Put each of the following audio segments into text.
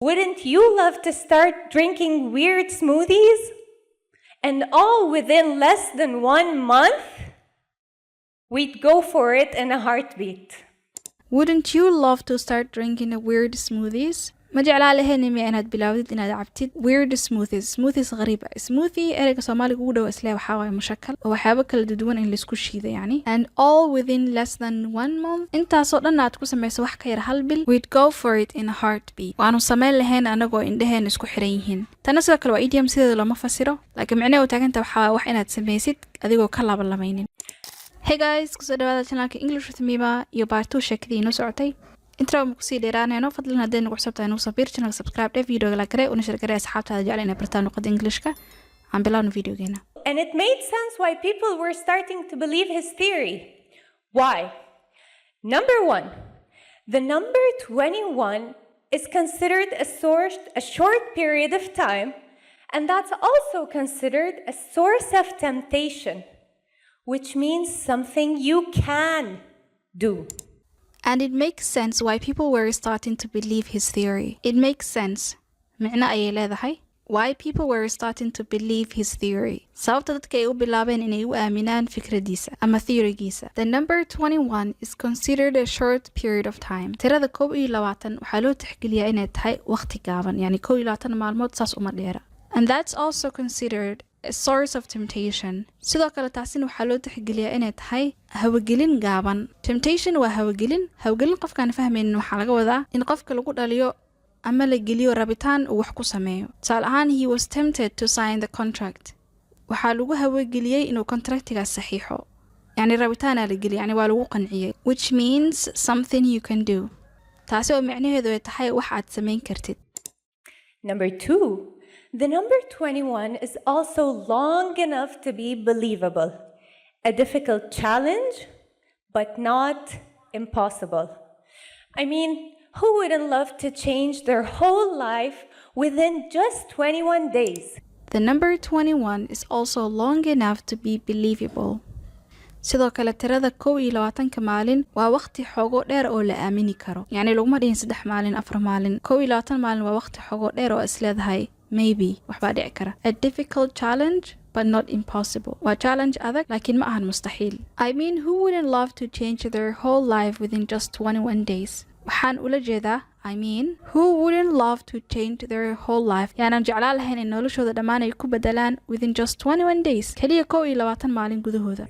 Wouldn't you love to start drinking weird smoothies? And all within less than one month? We'd go for it in a heartbeat. Wouldn't you love to start drinking weird smoothies? Ma jeclaa lahayn miya inaad bilaawdid inaad cabtid weird smoothies, smoothies غريبة? Smoothie ereyga Soomaaliga ugu dhow isle waxaa waaye mushakal oo waxyaabo kala duwan in laisku shiido yani. And all within less than one month, intaasoo dhan aad ku samayso wax ka yar hal bil. We'd go for it in a heartbeat, waanu samayn lahayn anagoo indhaheena isku xiran yihiin. Tana sidoo kale waa idiom, sideeda looma fasiro, laakiin micnaha u taaganta waxaa wax inaad samaysid adigoo ka labalamaynin. Hey guys, kusoo dhawaada channelka English with Mima iyo part 2 sheekadii inoo socotay. Intaa ma kusii dheeraanayno. Fadlan hadday nagu cusub tahay, nagu sabiir channel, subscribe dheh, videoga like garee, una share garee asxaabtaada jecel inay bartaan luqadda Englishka. Aan bilaawno videogeena. And it made sense why people were starting to believe his theory. Why? Number one, the number 21 is considered a short period of time, and that's also considered a source of temptation, which means something you can do. And it makes sense why people were starting to believe his theory. It makes sense, micno ayay leedahay, why people were starting to believe his theory, sababta dadka ay u bilaabeen inay u aaminaan fikradiisa ama theorygiisa. The number 21 is considered a short period of time. Tirada 21 waxaa loo tixgeliyaa inay tahay waqti gaaban, yani 21 maalmood saas uma dheera. And that's also considered a source of temptation. Sidoo kale taasina waxaa loo tixgeliyaa inay tahay hawagelin gaaban. Temptation waa hawagelin. Hawagelin qofkaan fahmaynin, waxaa laga wadaa in qofka lagu dhaliyo ama la geliyo rabitaan uu wax ku sameeyo. Tusaale ahaan, "He was tempted to sign the contract." Waxaa lagu hawageliyey inuu contractigaas saxiixo, yani rabitaanaa la geliyay, yani waa lagu qanciyey. Which means something you can do, taasi oo micnaheedu ay tahay wax aad samayn kartid. Number two, the number 21 is also long enough to be believable. A difficult challenge, but not impossible. I mean, who wouldn't love to change their whole life within just 21 days? The number 21 is also long enough to be believable. Sidoo kale tirada 21-ka maalin waa waqti xoogo dheer oo la aamini karo. Yacni laguma dhihin 3 maalin, 4 maalin. 21 maalin waa waqti xoogo dheer oo isleedahay maybe waxbaa dhici kara. A difficult challenge but not impossible. Waa challenge adag, laakiin ma ahan mustaxiil. I mean, who wouldn't love to change their whole life within just 21 days? Waxaan ula jeedaa, I mean, who wouldn't love to change their whole life? Yaanan jeclaan lahayn in noloshooda dhammaan ay ku bedelaan within just 21 days, keliya 21 maalin gudahooda.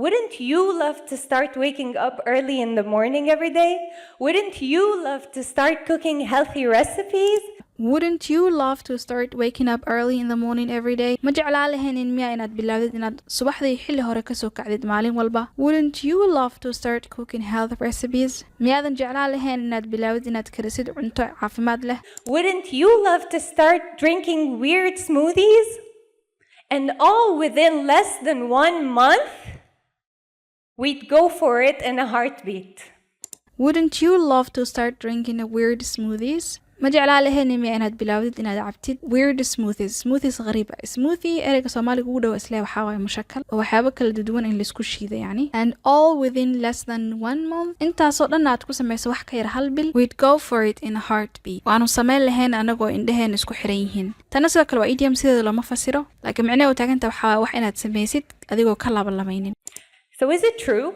Wouldn't you love to start waking up early in the morning every day? Wouldn't you love to start cooking healthy recipes? Wouldn't you love to start waking up early in the morning every day? Ma jeclaan lahaynin miya inaad bilaawdid inaad subaxdii xilli hore kasoo kacdid maalin walba? Wouldn't you love to start cooking health recipes? Miyaadan jeclaan lahayn inaad bilaawdid inaad karisid cunto caafimaad leh? Wouldn't you love to start drinking weird smoothies? And all within less than one month? We'd go for it in a heartbeat. Wouldn't you love to start drinking weird smoothies? Ma jeclaan lahaynin miya inaad bilaawdid inaad cabtid weird smoothies, smoothies غريبة? Smoothie ereyga Soomaaliga ugu dhow isle waxaa waaye mushakal oo waxyaabo kala duwan in laisku shiido yani. And all within less than one month, intaasoo dhan aad ku samayso wax ka yar hal bil. We'd go for it in a heartbeat, waanu samayn lahayn anagoo indhaheena isku xiran yihiin. Tana sidoo kale waa idiom, sideeda looma fasiro, laakiin micnaha u taaganta waxaa wax inaad samaysid adigoo ka labalamaynin. So, is it true?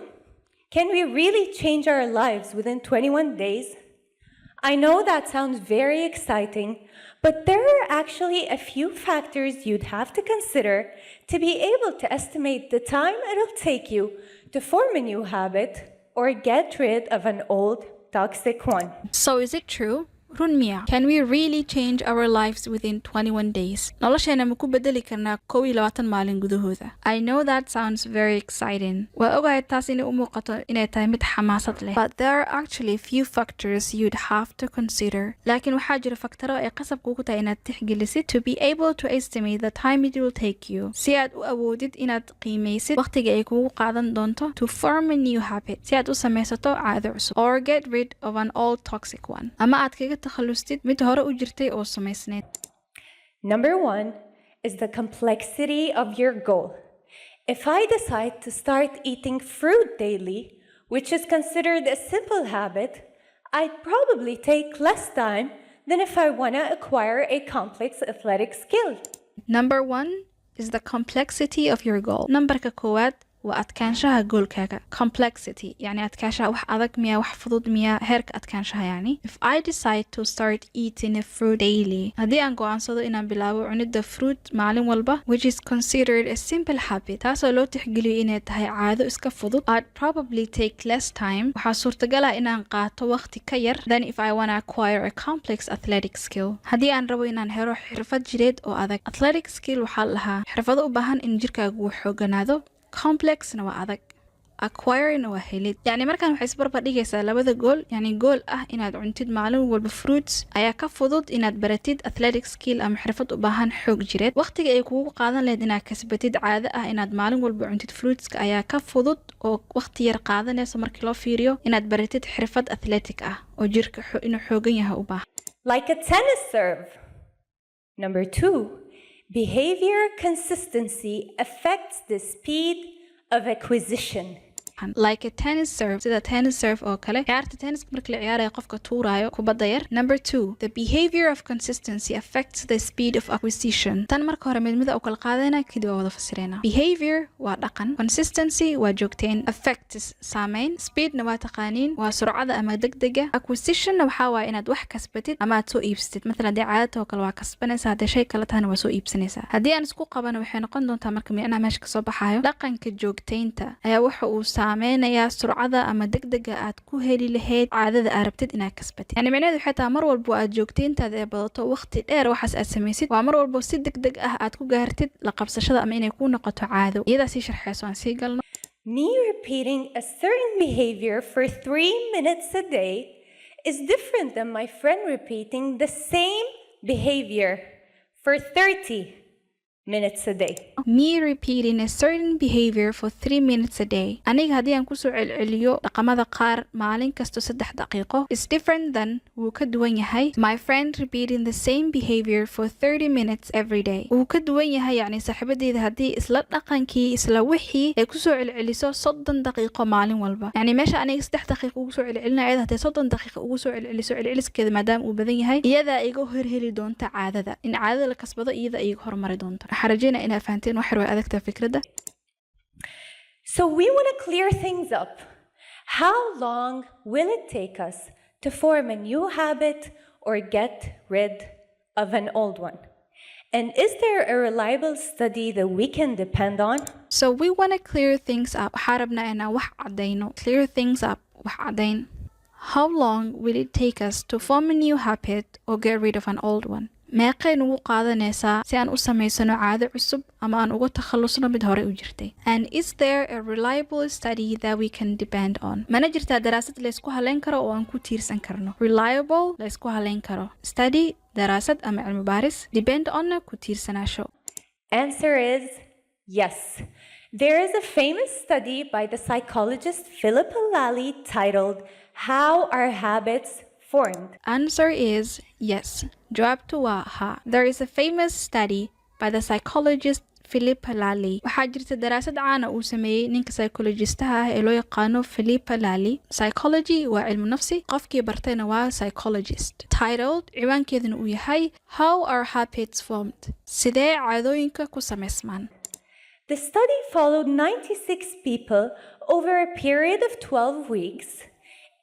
Can we really change our lives within 21 days? I know that sounds very exciting, but there are actually a few factors you'd have to consider to be able to estimate the time it'll take you to form a new habit or get rid of an old toxic one. So is it true? Run miya? Can we really change our lives within 21 days? Nolosheena ma ku bedeli karnaa 21 maalin gudahooda? I know that sounds very exciting. Waa ogahay taas inay u muuqato inay tahay mid xamaasad leh. But there are actually few factors you'd have to consider. Laakiin waxaa jira faktaro ay qasab kugu tahay inaad tixgelisid to be able to estimate the time it will take you. Si aad u awoodid inaad qiimeysid waqtiga ay kugu qaadan doonto to form a new habit. Si aad u samaysato caado cusub. Or get rid of an old toxic one. Ama aad kaga takhallustid mid hore u jirtay oo samaysneyd. Number one is the complexity of your goal. If I decide to start eating fruit daily, which is considered a simple habit, I'd probably take less time than if I want to acquire a complex athletic skill. Number one is the complexity of your goal. Numberka koowaad waa adkaanshaha goalkaaga. Complexity yani adkaanshaha, wax adag miya, wax fudud miya, heerka adkaanshaha. Yani, if I decide to start eating a fruit daily, haddii aan go'aansado inaan bilaabo cunida fruit maalin walba, which is considered a simple habit, taasoo loo tixgeliyo inay tahay caado iska fudud, I'd probably take less time, waxaa suurtagal ah inaan qaato waqti ka yar, than if I wanna acquire a complex athletic skill, haddii aan rabo inaan helo xirfad jireed oo adag. Athletic skill waxaa la dhahaa xirfado u baahan in jirkaagu uu xooganaado. Complexna waa adag, acquirena waa helid. Yacni markaan waxay isbarbar dhigaysaa labada goal. Yani goal ah inaad cuntid maalin walba fruits ayaa ka fudud inaad baratid athletic skill ama xirfad u baahan xoog jireed. Waqtiga ay kugu qaadan lahayd inaad kasbatid caado ah inaad maalin walba cuntid fruitska ayaa ka fudud oo waqti yar qaadanayso markii loo fiiriyo inaad baratid xirfad athletic ah oo jirka inuu xoogan yahay u baahan. Like a tennis serve. Number two, behavior consistency affects the speed of acquisition. Like a tennis serve, sida tennis serve oo kale, ciyaarta tenniska marka la ciyaarayo qofka tuuraayo kubadda yar. Number two, the behavior of consistency affects the speed of acquisition. Tan marka hore mid mida u kala qaadayna, kadib waa wada fasirayna. Behavior waa dhaqan, consistency waa joogteen, affects saameyn, speedna waa taqaaniin, waa surcada ama degdega, acquisitionna waxaa waaye inaad wax kasbatid ama aad soo iibsatid. Mathalan haddii caadata oo kale waa kasbanaysa, haddii shay kale tahana waa soo iibsanaysaa. Haddii aan isku qabano, waxay noqon doontaa marka micnaha meesha kasoo baxayo, dhaqanka joogteynta ayaa waxa uu saameynayaa surcada ama degdega aad ku heli lahayd caadada aad rabtid inaad kasbatid. Yani micnaheedu waxay tahay, mar walbo aad joogteyntaada ee badato, waqti dheer waxaas aad samaysid, waa mar walbo si degdeg ah aad ku gaartid la qabsashada ama inay kuu noqoto caado. Iyadaa sii sharxeyso, aan sii galno. Me repeating a certain behavior for 3 minutes a day is different than my friend repeating the same behavior for 30 minutes a day. Me repeating a certain behavior for 3 minutes a day, aniga haddii aan kusoo celceliyo dhaqamada qaar maalin kasto 3 daqiiqo, is different than, wuu ka duwan yahay, my friend repeating the same behavior for 30 minutes every day, wuu ka duwan yahay yacni saaxiibadeyda haddii isla dhaqankii, isla wixii ay kusoo celceliso 30 daqiiqo maalin walba. Yani meesha aniga 3 daqiiqo ugu soo celcelinaya, iyada haddii 30 daqiiqo ugu soo celceliso, celceliskeeda maadaama uu badan yahay, iyadaa iga horheli doonta caadada. In caadada la kasbado iyada iga hormari doonta. Waxaan rajeynaya inaad fahanteen. Wax yar way adagtaa fikradda. So we want to clear things up. How long will it take us to form a new habit or get rid of an old one? And is there a reliable study that we can depend on? So we want to clear things up, waxaa rabnaa inaan wax caddayno. Clear things up, wax caddayn. How long will it take us to form a new habit or get rid of an old one? Meeqay nugu qaadanaysaa si aan u samaysano caado cusub ama aan uga takhalusno mid hore u jirtay? And is there a reliable study that we can depend on? Mana jirtaa daraasad laysku haleyn karo oo aan ku tiirsan karno? Reliable, laysku haleyn karo, study, daraasad ama cilmi baaris, depend onna, ku tiirsanaasho. Answer is yes. There is a famous study by the psychologist Philippa Lally titled How Are Habits Formed? Answer is yes. Jawaabtu waa haa. There is a famous study by the psychologist Philippa Lally. Waxaa jirta daraasad caana uu sameeyey ninka psychologistaha ah ee loo yaqaano Philippa Lally. Psychology waa cilmu nafsi, qofkii bartayna waa psychologist. Titled, ciwaankeeduna uu yahay, How Are Habits Formed? Sidee caadooyinka ku samaysmaan? The study followed 96 people over a period of 12 weeks.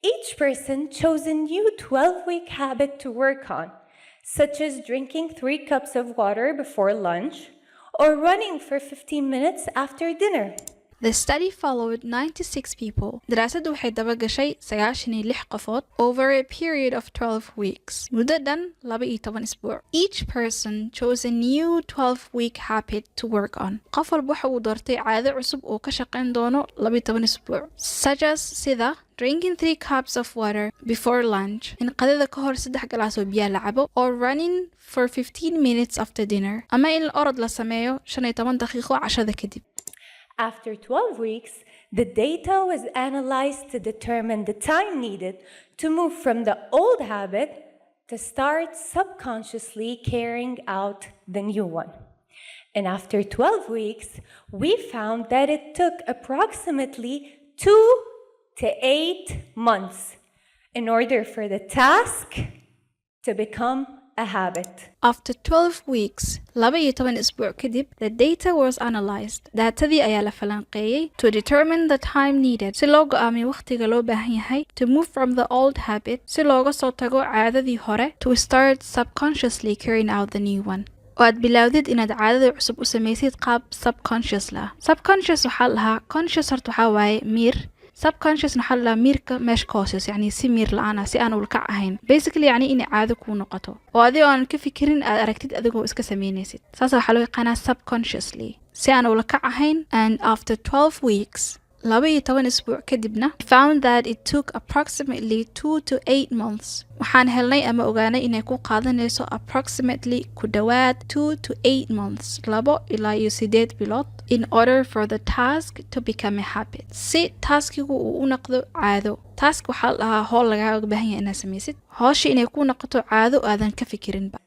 Each person chose a new 12-week habit to work on, such as drinking 3 cups of water before lunch or running for 15 minutes after dinner. The study followed 96 people. Daraasaddu waxay daba gashay 96 qofood over a period of 12 weeks. Muddo dhan 12 isbuuc. Each person chose a new 12-week habit to work on. Qof walba waxa uu doortay caado cusub oo ka shaqayn doono 12 isbuuc. Such as, sida, drinking 3 cups of water before lunch, in qadada ka hor 3 galaas oo biyaha la cabo, or running for 15 minutes after dinner, ama in orod la sameeyo 15 daqiiqo cashada kadib. After 12 weeks, the data was analyzed to determine the time needed to move from the old habit to start subconsciously carrying out the new one. And after 12 weeks, we found that it took approximately 2 to 8 months in order for the task to become a habit. After 12 weeks, 12 isbuuc kadib, the data was analyzed. Daatadii ayaa la falanqeeyey to determine the time needed, si loo go'aamiyo wakhtiga loo baahan yahay, to move from the old habit, si looga soo tago caadadii hore, to start subconsciously carrying out the new one. Oo aad bilaawdid inaad caadada cusub u samaysid qaab subconscious lah. Subconscious waxaa la dhahaa, conscious horta waxaa waaye miir, subconscious waxaa la dhahaa miirka meesha ka hooseyso, yacni si miir la-aan ah, si aan ulkac ahayn basically, yacni inay caado kuu noqoto oo adigoo aan ka fikirin aad aragtid adigoo iska sameynaysid. Saasa waxaa loo yaqaanaa subconsciously, si aan ulakac ahayn. And after 12 weeks, 12 isbuuc kadibna, found that it took approximately 2 to 8 months. Waxaan helnay ama ogaanay inay ku qaadanayso approximately, ku dhowaad, 2 to 8 months, 2 ilaa iyo 8 bilood, in order for the task to become a habit, si taskigu uu u noqdo caado. Task waxaa la dhahaa howl lagaaga baahan yahay inaad samaysid, howsha inay ku noqoto caado aadan ka fikirinba.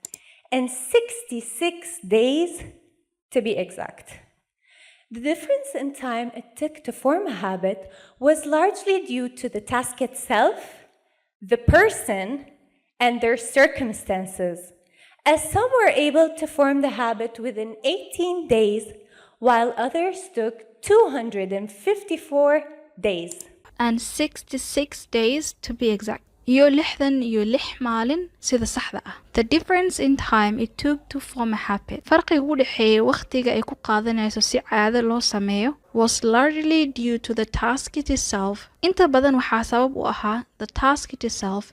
And 66 days to be exact. The difference in time it took to form a habit was largely due to the task itself, the person, and their circumstances, as some were able to form the habit within 18 days, while others took 254 days. And 66 days to be exact, iyo 66 maalin sida saxda ah. The difference in time it took to form a habit, farqiga u dhexeeyay wakhtiga ay ku qaadanayso si caado loo sameeyo, was largely due to the task itself, inta badan waxaa sabab u ahaa the task itself,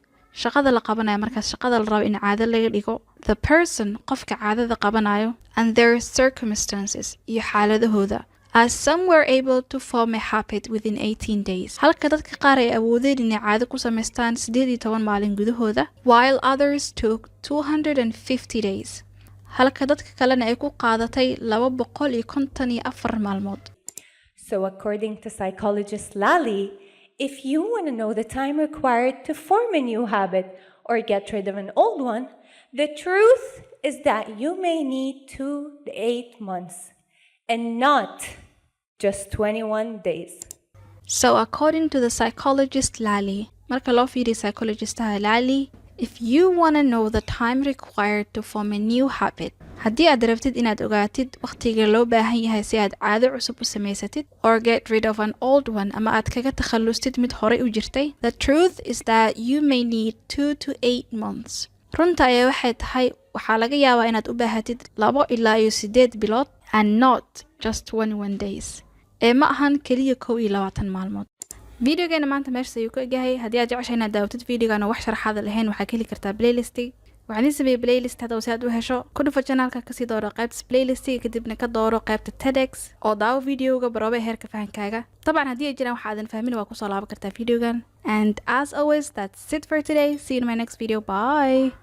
shaqada la qabanayo markaas, shaqada la rabo in caado laga dhigo, the person, qofka caadada qabanayo, and their circumstances, iyo xaaladahooda, as some were able to form a habit within 18 days, halka dadka qaar ay awoodeen inay caado ku samaystaan 18 maalin gudahooda, while others took 250 days, halka dadka kalena ay ku qaadatay 254 maalmood. So, according to psychologist Lally, if you want to know the time required to form a new habit or get rid of an old one, the truth is that you may need 2 to 8 months and not just 21 days. So according to the psychologist Lally, marka loo fiiriyo psychologistaha Lally, if you wanna know the time required to form a new habit, haddii aad rabtid inaad ogaatid wakhtiga loo baahan yahay si aad caado cusub u samaysatid, or get rid of an old one, ama aad kaga takhallustid mid horey u jirtay, the truth is that you may need 2 to 8 months. Runta ayaa waxay tahay waxaa laga yaabaa inaad u baahatid 2 ilaa iyo 8 bilood, and not just 21 days, ee ma ahan keliya 21 maalmood. Videogeena maanta meeshas ayuu ku egyahay. Haddii aad jeceshay inaad daawatid videogan oo wax sharaxaada lahayn, waxaa ka heli kartaa playlisti. Waxaan idiin sameeyey playlist. Haddaba si aad u hesho, ku dhufo channelka, kasii dooro qaybta playlistiga, kadibna ka dooro qaybta TEDx oo daawo videoga baroobe heerka fahankaaga. Dabcan haddii ay jiraan wax aadan fahmin, waa kusoo laaban kartaa videogan. And as always, that's it for today. See you in my next video. Bye.